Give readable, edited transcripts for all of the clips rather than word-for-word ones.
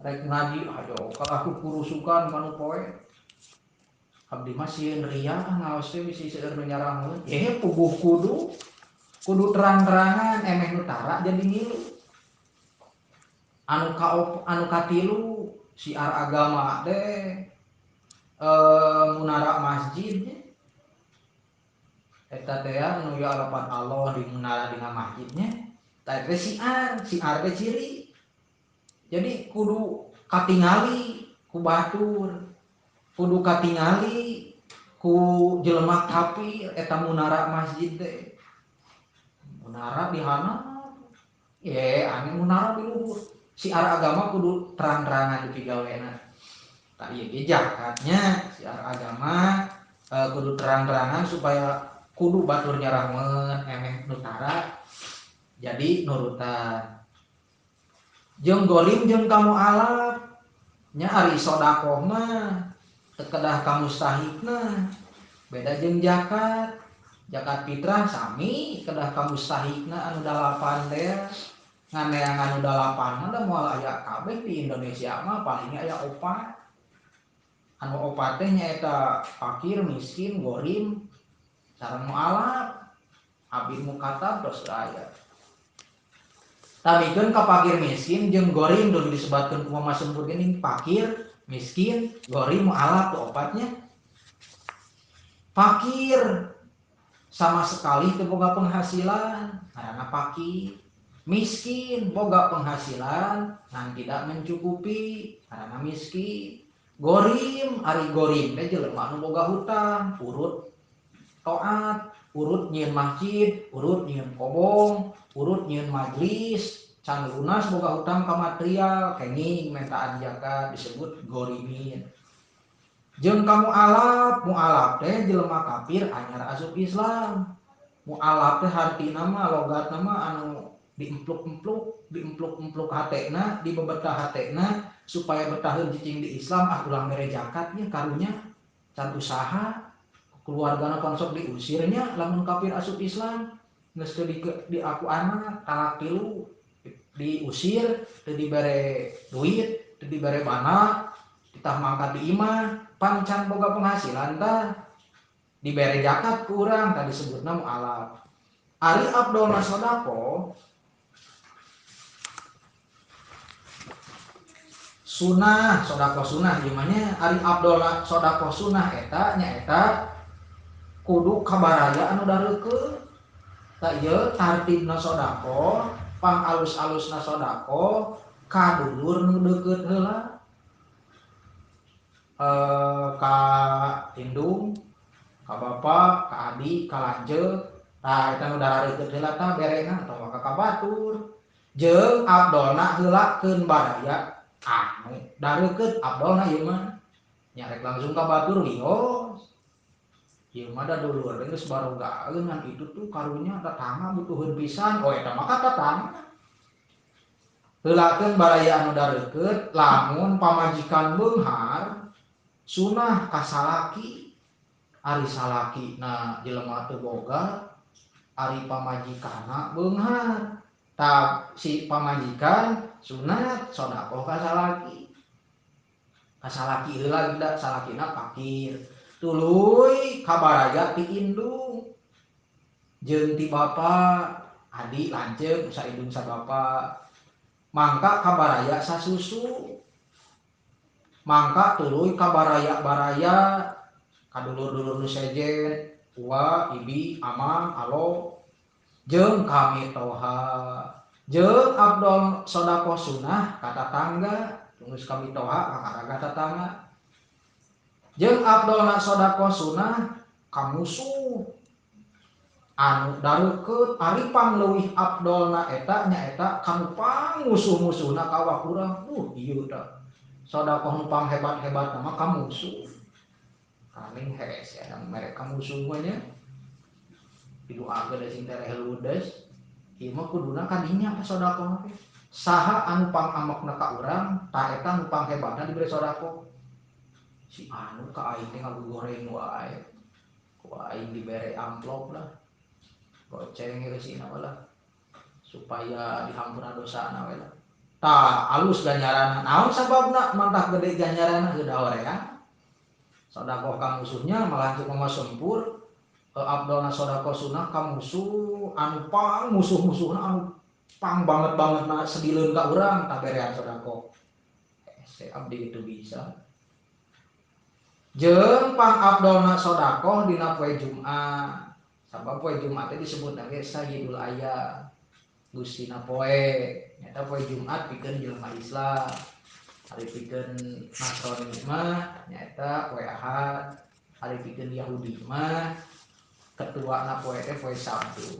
Rek ngaji ayo kalah ku kurusukan kanu poe. Abdi mah sieun ria ngaos teh bisi seueur nu nyarangeun. Puguh kudu terang-terangan emeh nu tara jadi ngilu. Anu anu katilu siar agama teh munara masjid eta teh nu ya alapan Allah di munara dina masjidnya tah teh siar teh ciri. Jadi kudu katingali ku batur, kudu katingali ku jelema kafir eta munara masjid teh. Munara di handap ye ane munara di luhur. Siar agama kudu terang-terangan dipigawena. Tah ieu ge zakatnya siar agama kudu terang-terangan supaya kudu batur nyarahmeun emeh nu tara jadi nurutan. Jeung gorim jeung ka mualaf nya ari sedekah mah teu kedah ka mustahikna. Beda jeung zakat. Zakat fitrah sami kedah ka mustahikna anu 8 teh. Ngan anu 8 mah da moal aya kabeh di Indonesia mah paling aya 4. Anu 4 teh nyaeta fakir, miskin, gorim, sareng mualaf, abid mukatab tos aya. Tamikeun ka fakir miskin jeung gorim duh disebatkeun ku Mama Sempur geuning fakir, miskin, gorim, mualaf tuh opatnya. Fakir sama sekali teu boga penghasilan, ngaranna fakir. Miskin boga penghasilan ngan tidak mencukupi, ngaranna miskin. Gorim, ari gorim teh jelema nu boga hutang, urut taat, urut nyieun masjid, urut nyieun kobong, urut nyieun majlis, can lunas boga hutang ka material, kenging mentaan zakat disebut gorimin. Jeung ka mualaf, mualaf teh jelema kafir anyar asup Islam. Mualaf teh hartina mah logatna mah anu diempluk-empluk, diempluk-empluk hatena, dibebetah hatena supaya betaheun cicing di Islam, ah ulah mere zakat nya karunya can usaha keluargana pan sok diusirnya lamun kafir asup Islam geus teu diaku anak talak tilu diusir teu dibere duit teu dibere bana ditah mangkat di imah pan can boga penghasilan tah dibere zakat ku urang tadi disebutna mualaf. Ari abdolna sedekah sunah, sedekah sunah gimana? Ari abdolna sedekah sunah eta nyaeta kudu kabaraya anu dareukeun. Tah ieu tartibna sedekah, pang alus-alusna sedekah ka dulur nu deukeut heula. Ka indung, ka bapa, ka adi, ka lanceuk. Tah eta nu dareukeut heula tah berena atawa ka batur. Jeung abdolna heulakeun baraya anu dareukeut abdolna ieu mah nyarek langsung ka batur wios. Ieu mah da dulur geus barogaeun ngan itu tuh karunya tatangga butuheun pisan. Oh eta mah ka tatangga. Heulakeun baraya anu dareukeut lamun pamajikan beunghar sunah ka salaki. Ari salaki na jelema teu boga, ari pamajikanna beunghar. Tah si pamajikan sunat sedekah ka salaki. Ka salaki heula da salakina fakir. Tuluy kabaraya ti indung jeung ti bapa, adi lanceuk sa indung sa bapa. Mangka kabaraya sasusu. Mangka tuluy kabaraya baraya kadulur-dulur nu sejen, uwa, ibi, amang, alo jeung kami toha. Jeung abdol sedekah sunah ka tatangga, geus kami toha ka tatangga. Jeung abdolna sedekah sunah ka musuh anu dareukeut ari pangleuwih abdolna eta nyaeta kanu pangmusuh-musuhna ka awak urang. Ieu tah sedekah nu panghebat-hebatna mah ka musuh. Kaning hese da mereka musuh mah nya. Didoakeun da sing tereh ludes. Ieu mah kuduna kadinya ka sedekah teh. Saha anu pangamekna ka urang tah eta nu panghebatna dibere sedekah. Si anu ka aing teh ngagoreng wae. Ku aing dibere amplop lah. Goceng geus sina lah. Supaya dihampura dosana we lah. Tah alus ganjaranna. Naon sababna mantah gede ganjaranna heuda hoream. Sedekah ka musuhnya malah cek mama sempur abdolna sedekah sunah ka musuh anu pang musuh-musuhna anu pang banget-bangetna sedileun ka urang tah berean sedekah. Hese abdi itu bisa. Jeung pang abdolna sedekah dina poe Jumat. Sabab poe Jumat teh disebutna ge Sayyidul Ayyam. Gustina poe nyata poe Jumat pikeun jelema Islam. Ari pikeun Nasrani mah nyaeta poe Ahad, ari pikeun Yahudi mah ketuana poe teh poe Sabtu.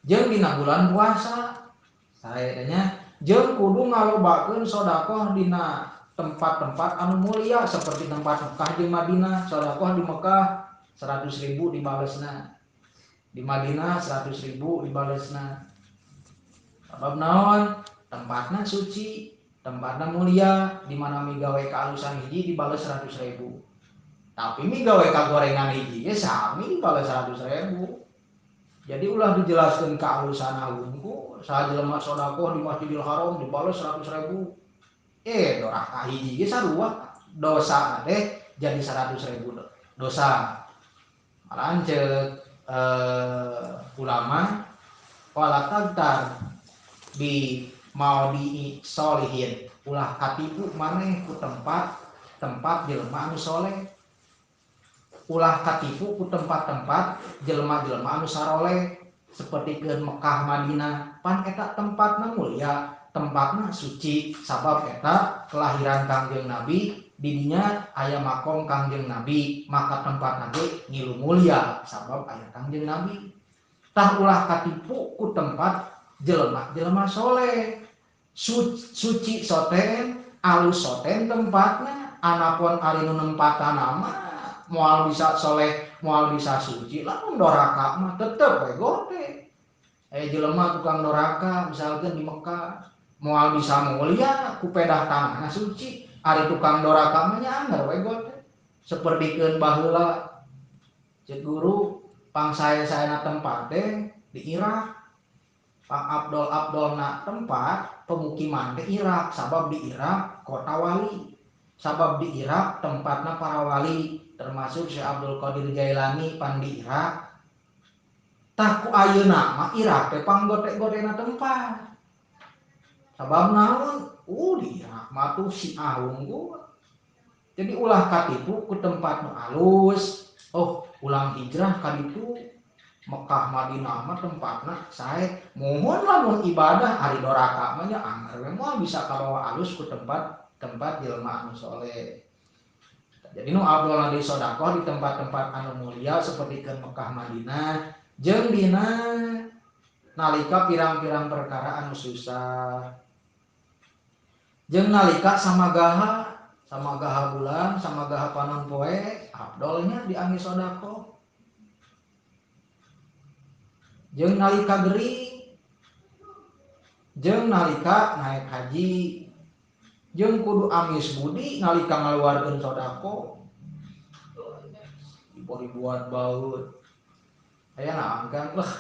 Jeung dina bulan puasa sae nya jeung kudu ngalobakeun sedekah dina tempat-tempat anu mulia seperti tempat Mekah jeung Madinah. Sedekah di Mekah 100.000 dibalesna, di Madinah 100.000 dibalesna. Sabab naon? Tempatna suci, tempatna mulia, di mana migawe kaalusan hiji dibales 100.000. Tapi migawe kagorengan hiji ge sami dibales 100.000. Jadi ulah dijelaskeun kaalusan hungku, saha jelema sedekah di Masjidil Haram dibales 100.000. Doraka hiji ge sarua dosa teh jadi 100.000 dosa. Malahan ceuk ulama wala tagtar bi maudi solihin, ulah katipu maneh ku tempat jelema anu soleh, ulah katipu ku tempat-tempat jelema-jelema anu saroleh seperti ke Mekah Madinah pan eta tempatna mulia, tempatna suci, sabab eta kelahiran Kangjeng Nabi, didinya aya makom Kangjeng Nabi, maka tempatna ge ngilu mulia sabab aya Kangjeng Nabi. Tah ulah katipu ku tempat jelema-jelema soleh, suci soten, alus soten tempatna, anapun ari nu nempatan mah moal bisa soleh, moal bisa suci, lamun doraka mah tetep we gote. Jelema tukang doraka misalkan di Mekah moal bisa mulia ku pedah tanahna suci, ari tukang doraka mah nya angger we gote. Sapertikeun baheula ceuk guru pang sae-saena tempat teh di Irak, pang abdol-abdolna tempat pemukiman di Irak, sabab di Irak kota wali, sabab di Irak tempatna para wali, termasuk Syekh Abdul Qadir Jailani pan di Irak. Tah ku ayeuna mah Irak teh panggote-gotena tempat. Sabab naon? Di Irak mah tuh Syiah unggul. Jadi ulah katipu ku tempat nu alus. Oh, ulang hijrah ka ditu Mekah Madinah mah tempatna sae. Mohon lamun ibadah ari doraka mah nya angger we moal bisa kabawa alus ku tempat jelema anu soleh. Jadi nu abdolna di sedekah di tempat-tempat anu mulia seperti ke Mekah Madinah jeung dina nalika pirang-pirang perkara anu susah. Jeung nalika samagaha bulan, samagaha panon poe, abdolnya diangge sedekah. Jeung nalika gering, jeung nalika naik haji, jeung kudu amis budi nalika ngaluarkeun sedekah. Dibuat baut. Aya naon kan lah.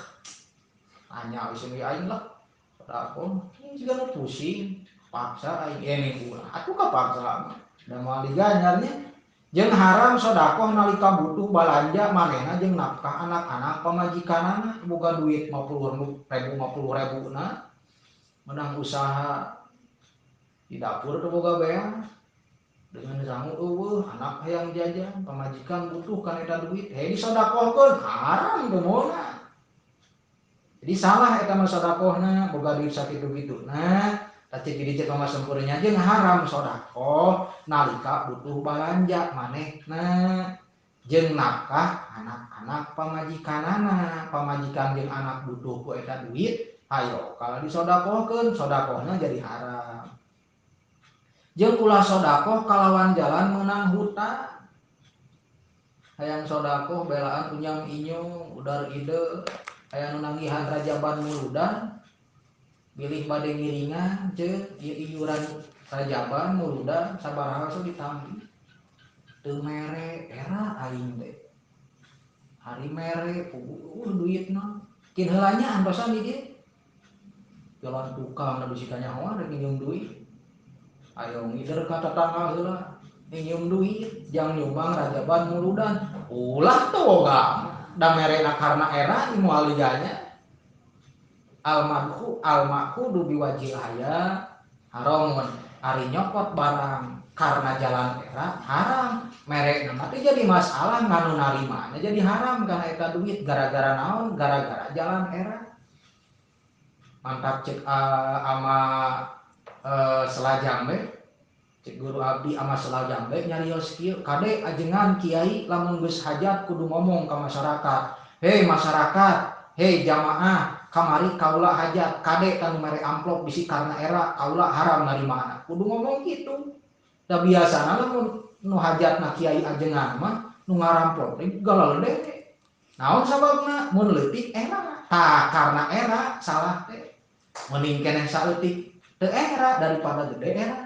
Tanya wis we aing lah. Sedekah ini juga nu pusing, paksa aing minggu lah. Atuh kapaksa. Da moal diganjarnya. Jeung haram sedekah nalika butuh balanja manehna jeung nafkah anak-anak pamajikanana boga duit 50.000 50.000 na menang usaha di dapur teu boga beas dengan sangu eueuh anak hayang jajan pamajikan butuh kana eta duit hei disedekahkeun haram teu moal. Jadi salah eta mah sedekahna boga duit sakitu-kitu nah tacik di cek mah sempurna jeung haram sedekah nalika butuh balanja manehna jeung nafkah anak-anak pamajikanana, pamajikan jeung anak butuh ku eta duit ayo kalau disedekahkeun sedekahna jadi haram. Jeung ulah sedekah kalawan jalan meunang hutang. Hayang sedekah belaan unyam inyung udar ide aya nu nanggihan rajaban muludan bilih bade ngiringan ceuk ieu iuran rajaban muludan sabaraha sok ditampi teu mere era aing teh hari mere puguh duitna kin heula nya antosan di dieu Jalan tukang da bisi kanyahoan rek nginjem duit. Ayo ngider ka tatangga heula nginjem duit jang nyumbang rajaban muludan. Ulah teu boga da merena karena era moal dijanya. Al-madhu al-maqudu biwajhil haya haramun. Ari nyokot barang karena jalan era haram. Merek nama teh jadi masalah nganu narimana jadi haram karena eta duit gara-gara naon gara-gara jalan era. Mantap cek ama selajambe cek guru abdi ama selajambe nyarios kieu kade ajengan kiai lamun geus hajat kudu ngomong ka masyarakat. Hei masyarakat, hei jamaah, kamari kaula hajat kade tanu mere amplop bisi karena era kaula haram narimana. Kudu ngomong kitu. Da biasana lamun nu hajatna kiai ajengan mah nu ngaramplop teh galalede. Naon sababna mun leutik era. Tah karena era salah teh. Mending keneh saeutik teu era daripada gede era.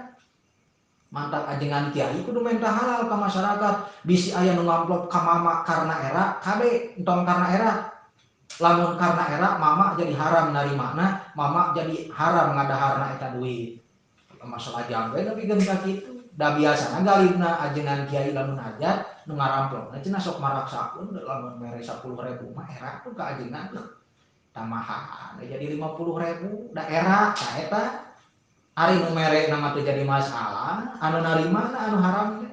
Mantap ajengan kiai kudu minta halal ka masyarakat. Bisi aya nu ngamplop ka mama karena era kade entong karena era. Lamun karena era mama jadi haram narimana, mama jadi haram ngadaharna eta duit. Masalah jambe tapi geun ka kitu. Da biasana galibna ajengan kiai lamun hajat nu ngaramplopna cenah sok maraksakeun lamun mere 10.000 mah era tuh ka ajengan teh. Tamahan jadi 50.000 da era ta eta. Ari nu mere na mah teu jadi masalah, anu narimana anu haram teh.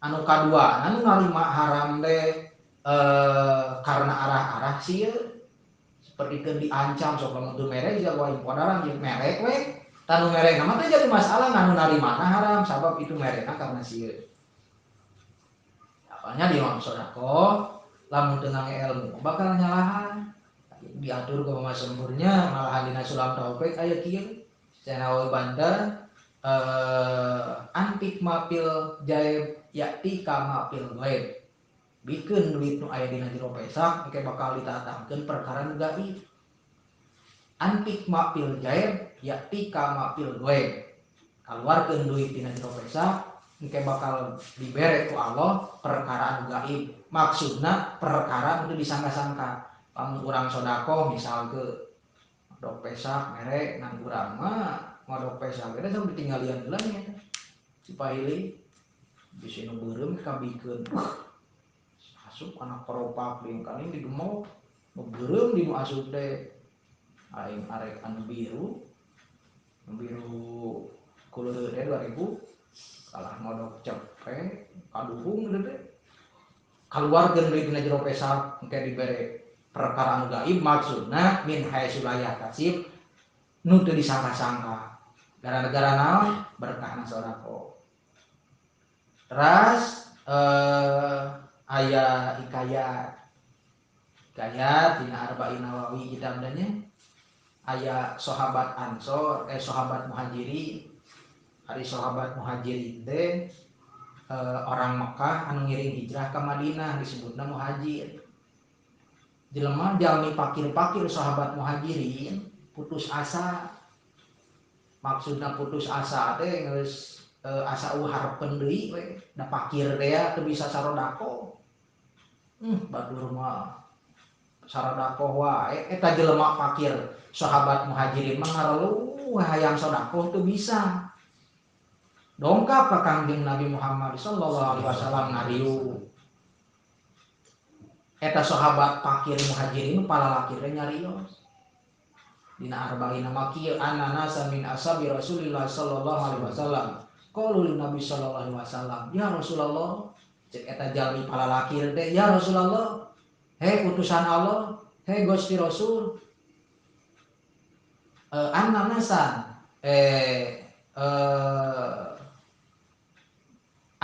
Anu kadua anu narima haram teh karena arah-arah sieun. Seperti keun diancam sok lamun teu mere sia wae podaran jeung mere we. Tanu mere mah teh jadi masalah nganu narimana haram sabab itu merena karena sieun. Apanya di imam sedekah lamun teu ngangge ilmu bakal nyalahan. Diatur ku mama sempurnya malahan dina sulam taufik aya kieu. Cenah Banten antik mapil jaib yakti ka mapil ghaib. Bikeun duit nu aya dina jero pesak engke bakal ditatangkeun perkara nu gaib. Antik mapil jaib yakti ka mapil ghaib. Kaluarkeun duit dina jero pesak engke bakal dibere ku Allah perkara anu gaib. Maksudna perkara nu disangka-sangka. Lamun urang sedekah misal ke ngodok pesak mere nang urang mah ngodok pesak eta sok ditinggalian heula nya eta. Si Pahili bisi nu beureum kabikeun. Asup kana koropak deui kaning digemok. Nu beureum di nu asup teh aing arek anu biru. Anu biru kuleureut teh 2000 kalah ngodok cepet kaduhung teh. Kaluarkeun deui dina jero pesak engke dibere perkara anu gaib maksudna min haitsu la yahtasib nu teu disangka-sangka. Gara-gara naon berkahna sedekah. Teras aya hikayat. Hikayat dina Arba'in Nawawi kitabna nya aya sahabat Ansor sahabat Muhajirin. Ari sahabat Muhajirin teh orang Mekah anu ngiring hijrah ka Madinah disebutna Muhajir. Jelema jalmi pakir-pakir sahabat Muhajirin putus asa. Maksudna putus asa teh geus asa eueuh harepeun deui we da pakir teh ya teu bisa sarodako. Batur mah sarodako wae eta jelema pakir sahabat Muhajirin mah ngarelu hayang sodako teu bisa. Dongkap ka Kangjeng Nabi Muhammad sallallahu alaihi wasallam ngariung. Eta sahabat pakir Muhajirin palalakir nyarios. Dina arba'in nama kieu anna nasa min ashabi Rasulillah sallallahu alaihi wasallam. Qalu lin Nabi sallallahu alaihi wasallam, ya Rasulullah, cek eta jalmi palalakir teh, ya Rasulullah, hei utusan Allah, hei Gusti Rasul. Anna nasan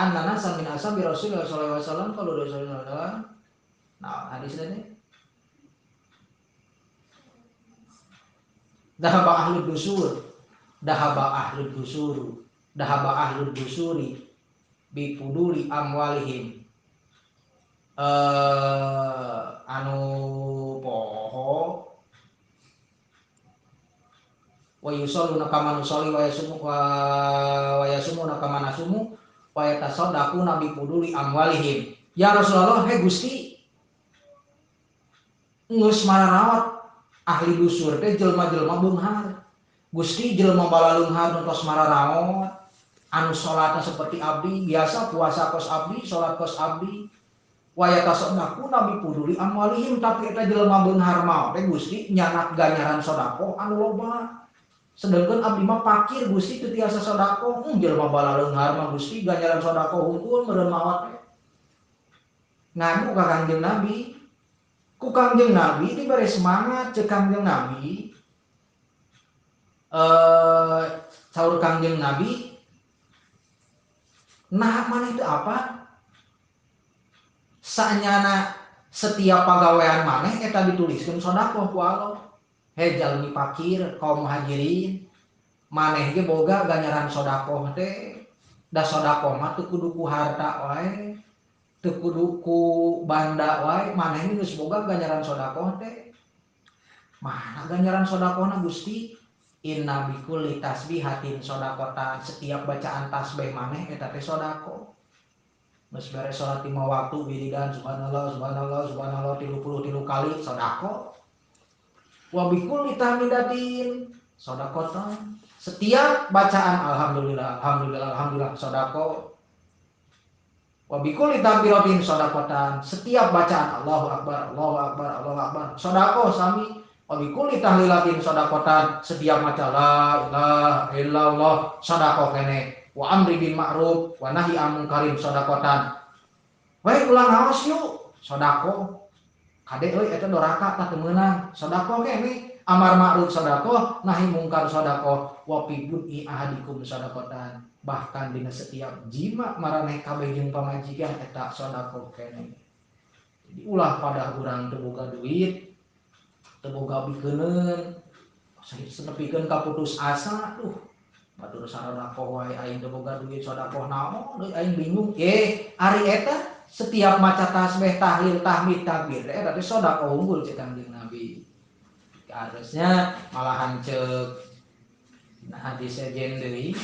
anna nasan min ashabi Rasulillah sallallahu alaihi wasallam qalu Rasulullah. Nah, hadis ini dahaba ahlud dusur, dahaba ahlud dusuru, dahaba ahlud dusuri bi fuduli amwalihim. Anu poho wa yusalluna kama nusalli wa yasumu wa yasumuna kama nasumu wa yatasaddaquna bi fuduli amwalihim. Ya Rasulullah, hei Gusti, geus mararawat ahli dusur teh jelema-jelema beunghar. Gusti jelema balaleunghar nu tos mararaot anu salatna seperti abdi biasa puasa kos abdi salat kos abdi wa yatasaddaquna bi fuduli amwalihim tapi eta jelema beunghar maot teh Gusti nyanak ganjaran sedekah anu loba sedengkeun abdi mah pakir Gusti teu tiasa sedekah jelema balaleunghar mah Gusti ganjaran sedekah hungkul meureun maot teh ngadu ka Kangjeng Nabi ku Kangjeng Nabi dibere semangat ceuk Kangjeng Nabi saur Kangjeng Nabi nah maneh teu apa sanyana setiap pagawean maneh eta dituliskeun sedekah ku Allah he jalmi pakir kaum muhajirin maneh ge boga ganjaran sedekah teh da sedekah mah teu kudu ku harta wae teu kudu ku banda wae maneh geus boga ganjaran sedekah teh mana ganjaran sedekahna Gusti inna bikulli tasbihatin sedekatan setiap bacaan tasbih maneh eta teh sedekah geus beres salat 5 waktu wiridan subhanallah subhanallah subhanallah 33 kali sedekah wa bikulli tahmidatin sedekatan setiap bacaan alhamdulillah alhamdulillah alhamdulillah sedekah wa bikulli takbiratin sedekatan setiap bacaan Allahu akbar Allahu akbar Allahu akbar sedekah sami wa bikulli tahlilatin sedekatan setiap maca la ilaha illallah sedekah keneh wa amri bil ma'ruf wa nahi anil munkarin sedekatan we ulah ngaos yuk sedekah kade euy eta doraka tah teu meunang sedekah keneh amar ma'ruf sedekah nahi mungkar sedekah wa fi bud'i ahadikum sedekatan bahkan dina setiap jima maraneh kabeh jeung pamajikan eta sedekah keneh jadi ulah pada urang teu boga duit teu boga bikeuneun nepikeun ka putus asa duh batur saradaqoh wae aing teu boga duit sedekah naon deui aing bingung ari eta setiap maca tasbih tahlil tahmid takbir eta teh sedekah unggul ceuk Kangjeng Nabi harusnya malahan ceuk dina hadis sejen deui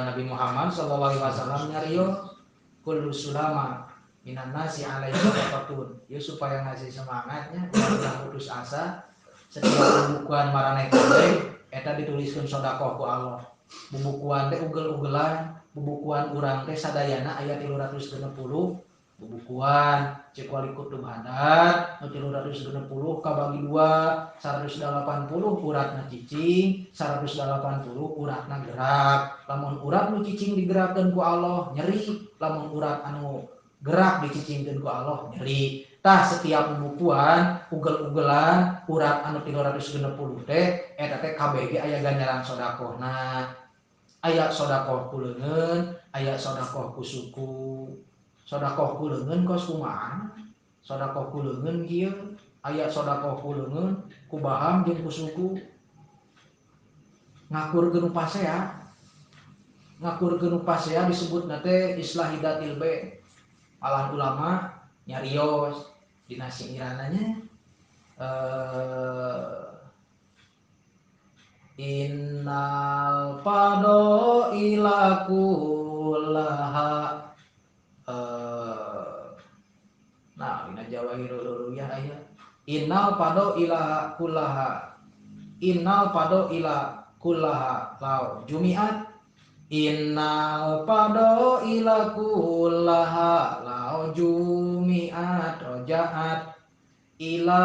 Nabi Muhammad sallallahu alaihi wasallam nyarios kullu sulama minan nasi alaihi sadaqatun ya supaya ngasih semangatnya ulah putus asa setiap bubukuan maraneh kabeh eta dituliskeun sedekah ku Allah bubukuan teh ugel-ugelan bubukuan urang teh sadayana aya 360 bubukuan ceuk wali kutub hadat nu 360 kabagi 2 180 uratna cicing 180 uratna gerak lamun urat nu cicing digerakkeun ku Allah nyeri lamun urat anu gerak dicicingkeun ku Allah nyeri tah setiap bubukuan ugel-ugelan urat anu 360 teh eta teh kabeh ge aya ganjaran sedekahna aya sedekah ku leungeun aya sedekah ku suku sedekah ku leungeun kos kumaha sedekah ku leungeun kieu aya sedekah ku leungeun ku baham jeung ku suku ngakurkeun pasea ngakurkeun pasea disebutna teh islahidatil bai alah ulama nyarios dina syiirananya innal fadaila kullaha nah dina jawahirul uluyah aya innal fadaila kullaha innal fadaila kullaha law jumiat innal fadaila kullaha law jumiat rojaat ila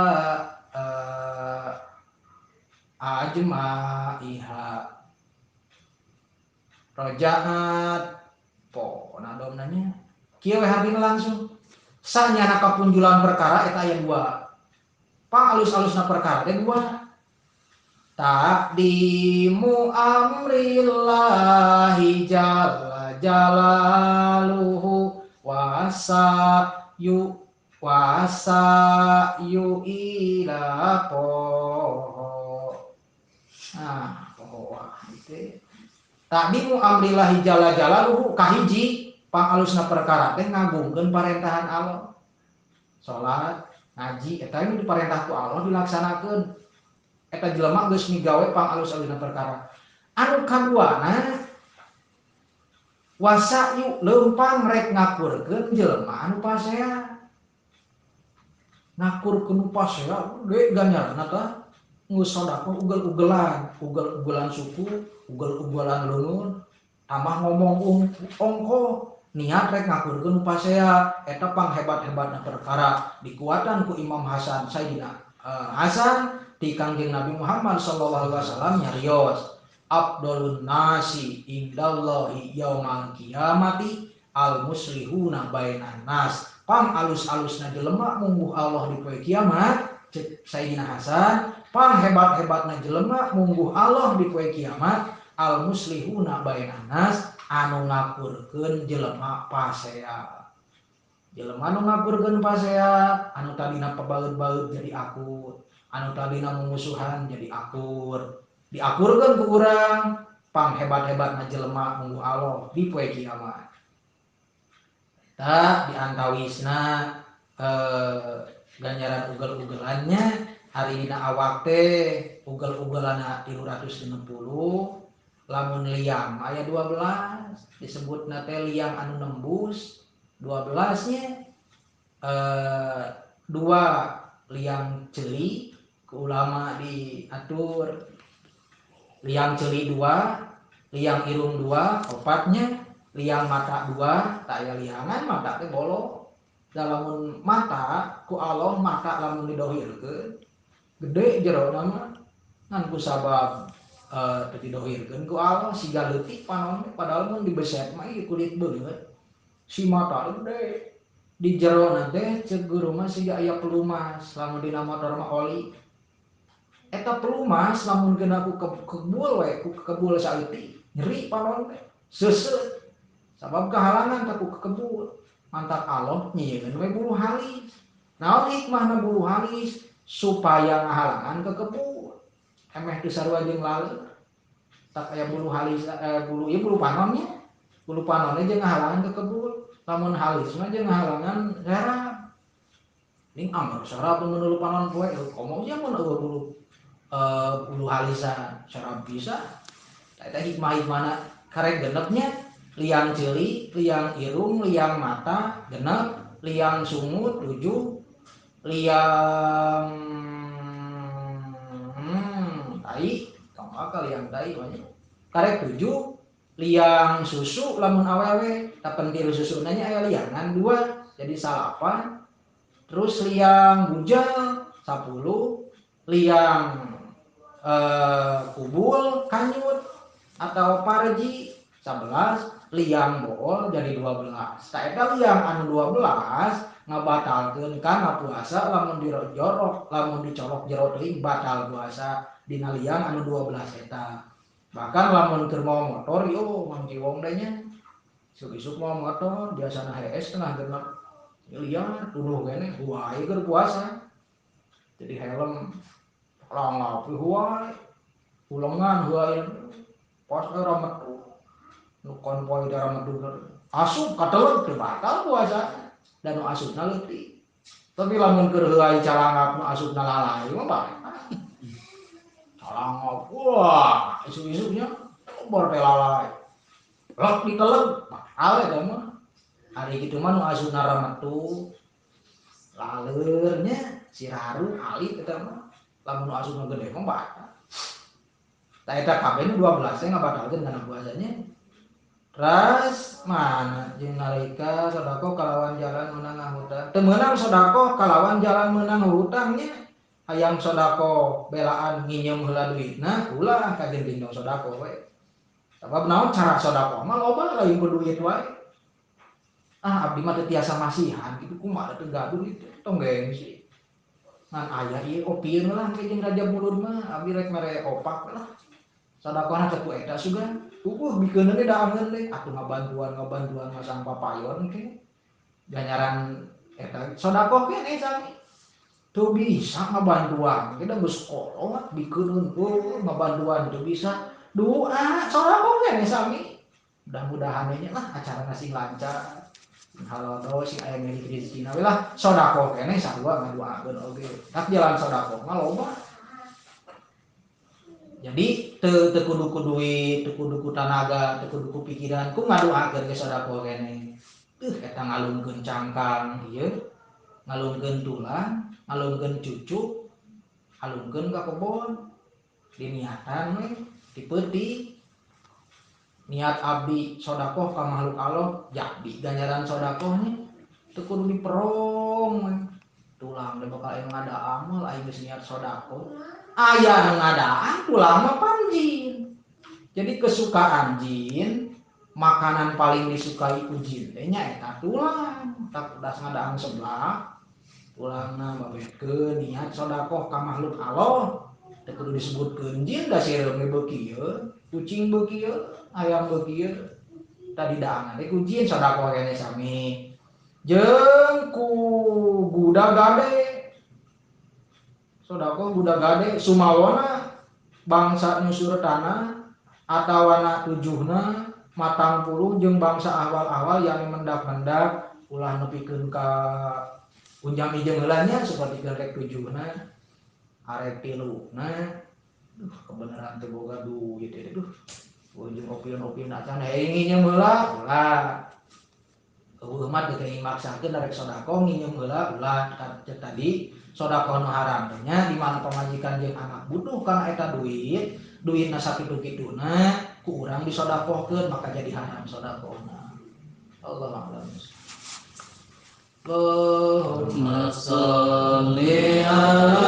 ajmaiha rojaat po nah domnanya kieu we hartina langsung sanyana kapunjulan perkara eta aya dua pang alus-alusna perkara teh dua taqdimu amrillahi jalla jalaluhu wasayu wasayu ila poho nah poho itu taqdimu amrillahi jalla jalaluhu kahiji pang alusna perkara teh ngagungkeun parentahan Allah salat ngaji eta nu diparentah ku Allah dilaksanakeun eta jelema geus migawe pang alus-alusna perkara anu kaduana wasayu leumpang rek ngakurkeun jelema anu pasea ngakurkeun pasea gede ganjaranna tah Geus sedekah ugel-ugelan, ugel-ugelan suku, ugel-ugelan leungeun, tambah ngomong ongkoh, niat rek ngakurkeun pasea, eta panghebat-hebatna perkara dikuatan ku Imam Hasan Sayyidina Hasan ti Kangjeng Nabi Muhammad sallallahu alaihi wasallam nyarios afdalun nasi indallahi yaumal qiyamati al muslihuna bainan nas. Pang alus-alusna jelema mungguh Allah di poe kiamat cek Sayyidina Hasan, pang hebat-hebatna jelema mungguh Allah di poe kiamat al muslihuna bainan nas anu ngakurkeun jelema pasea. Jelema anu ngakurkeun pasea anu tadina pabaeut-baeut jadi akur, anu tadina mumusuhan jadi akur. Diakurkeun ku urang pang hebat-hebatna jelema mungguh Allah di poe kiamat. Eta diantawisna ganjaran ugel-ugelannya hari dina awak teh ugel-ugelanna 360 lamun liang aya 12 disebutna teh liang anu nembus 12 nya dua liang ceuli ku ulama diatur liang ceuli 2 liang irung 2 opatnya liang mata 2 tak aya liangan mata teh bolo. Da lamun mata ku Allah mata lamun didohirkeun gede jerona mah ngan ku sabab teu didohirkeun ku Allah siga leutik panon padahal mun dibeset mah ieu kulit beungeut si mata gede di jerona teh ceuk guru mah siga aya pelumas lamun dina motor mah oli eta pelumas lamun kena ku kebul we ku kebul saeutik nyeri panon teh seuseut sabab kehalangan teh ku kebul. Mantap Allah nyieun we bulu halis. Naon hikmahna bulu halis supaya ngahalangan kekebul. Emeh teu sarua jeung laleur. Tak aya bulu halis bulu ieu bulu panonnya. Bulu panonnya jeung ngahalangan kekebul. Lamun halis mah jeung ngahalangan saraf. Ning amar saraf mun bulu panon poe komo nya mun eueuh bulu bulu halisan saraf bisa. Eta hikmah-hikmahna karek genepnya. Liang ceuli, liang irung, liang mata, genep, liang sungut 7, liang tai, tong akal liang tai banyak. Karek 7, liang susu lamun awewe, tapentil susu nanya aya liangan 2, jadi 9. Terus liang bujal 10, liang kubul kanyut atau parji 11, liang bool jadi 12. Ta eta liang anu 12 ngabatalkeun kana puasa lamun dirojorok, lamun dicolok jero teuing batal puasa dina liang anu 12 eta. Bahkan lamun keur mawa motor yo Mang Ciwong teh nya. Isuk-isuk mawa motor biasana hees tengah genep. Liang tuduh keneh huai keur puasa. Jadi helm langap huai, ulengan huai pas era metu. Nu konvoy darah metu asup kateleg teu batal puasa dan nu asupna leutik. Tapi lamun keur heuay calangap nu asupna lalai mah batal. Calangap wah isuk-isuknya bor teh lalai. Lek diteleg batal eta mah. Ari kitu mah nu asupna rametu laleurnya siraru alit eta mah. Lamun nu asupna gede mah batal. Tah eta kabeh nu 12 teh ngabatalkeun kana puasanya. Ras mana jeung nalika sedekah kalawan jalan meunang ngahutang. Teu meunang sedekah kalawan jalan meunang hutangnya. Hayang sedekah belaan nginyeum heula duitna, ulah kajen dina sedekah we. Sabab naon cara sedekah mah loba lain ku duit wae. Ah abdi mah teu tiasa masihan kitu kumaha teu gaduh kitu tong gengsi. Ngan aya ieu opieun lah ke jeung raja mulud mah abdi rek mere opak lah. Sedekahna teh ku eta sugan. Ubuh bikeun deui da angeun deui atuh ngabantuan masang papayon ke ganjaran eta sedekah keneh sami teu bisa ngabantuan kita geus kolot bikeun heuh ngabantuan teu bisa doa sedekah keneh sami mudah-mudahan nya lah acarana sing lancar sing halodo sing aya milik rezekina we lah sedekah keneh sarua ngaduakeun oge tak jalan sedekah mah loba. Jadi teu kudu ku duit, teu kudu ku tanaga, teu kudu ku pikiran, ku ngadoakeun ge sedekah keneh. Eta ngalungkeun cangkang ieu, ngalungkeun tulang, ngalungkeun cucuk, Alungkeun ka kebon diniatan we dipeuting niat abdi sodakoh ka makhluk Allah jadi ganjaran sodakohnya teu kudu diperong we. Tulang teh bakal aya ngada amal aing geus niat sodakoh aya nu ngadaan tulang mah panjin. Jadi kesukaan jin, makanan paling disukai ku jin teh nyaeta tulang. Tak udah ngadaan sebelah tulangna babetkeun niat sodakoh ka makhluk Allah teu kudu disebutkeun jin da sireum ge beuki ieu, kucing beuki ieu, ayam beuki ieu. Tadi daangan teh ku jin sodakoh kene sami. Jeung ku guda gade. Sodakoh guda gade sumawona bangsa nyusur tanah atawana tujuhna matang puluh jeung bangsa awal-awal yang mendak-mendak ulah nepikeun ka unjam ijeung heula nya sapertikeun rek tujuhna arek tiluna. Duh kebenaran teh boga duit teh duh ujung opieun-opieun acan heuing nginjem heula ulah eueuh mah teu teuing maksakeun rek sedekah nginjem heula ulah. Tadi sedekah nu haram teh nya di mana pamajikan jeung anak butuh kana eta duit duitna sakitu-kituna ku urang disodakohkeun maka jadi haram sodakohna. Allah a'lam. Allahumma sholli ala